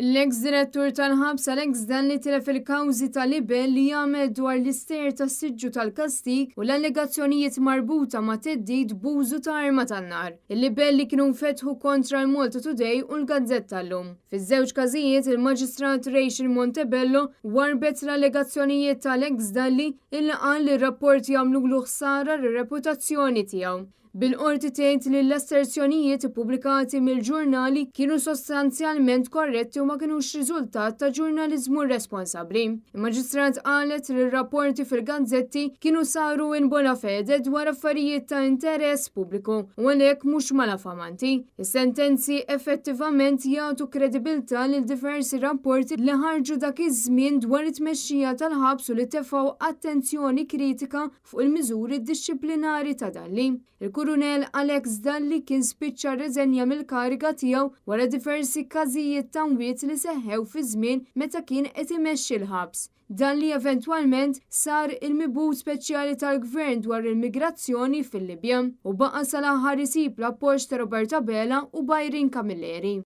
L-eks direttur tal-ħabs Alex Dalli tilef il-kawżi ta' libell li għamel dwar l-istejjer tas-siġġu tal-kastig u l-allegazzjonijiet marbuta ma' theddid b'użu ta' arma tan-nar. Il-libelli kienu nfetħu kontra l-Malta Today u l-Gazzetta Llum. Fiż-żewġ każijiet, il-Maġistrat Rachel Montebello warbet l-allegazzjonijiet ta' Alex Dalli illi qal li r-rapporti għamlulu ħsara lir-reputazzjoni tiegħu. Bil-Qorti tgħid li l-asserzjonijiet ippubblikati mill-ġurnali kienu sostanzjalment korretti u ma kinux riżultat ta' ġurnaliżmu irresponsabbli. Il-Maġistrat qalet li r-rapporti fil-gazzetti kienu saru in bona fede dwar affarijiet ta' interess pubbliku u għalhekk mhux malafamanti. Is-sentenzi effettivament jagħtu kredibilità lil diversi rapporti li ħarġu dak iż-żmien dwar it-tmexxija tal-ħabs u li tefgħu attenzjoni kritika fuq il-miżuri dixxiplinari ta' Dalli. Il-Kurunell Alex Dalli kien spiċċa rreżenja mill-kariga tiegħu wara diversi każijiet ta' mwiet li seħħew fi żmien meta kien qed imexxi l-ħabs. Dalli eventwalment sar il-mibgħut speċjali tal-Gvern dwar il-migrazzjoni fil-Libja u baqa' sal-aħħar isib l-appoġġ ta' Robert Abela u Byron Camilleri.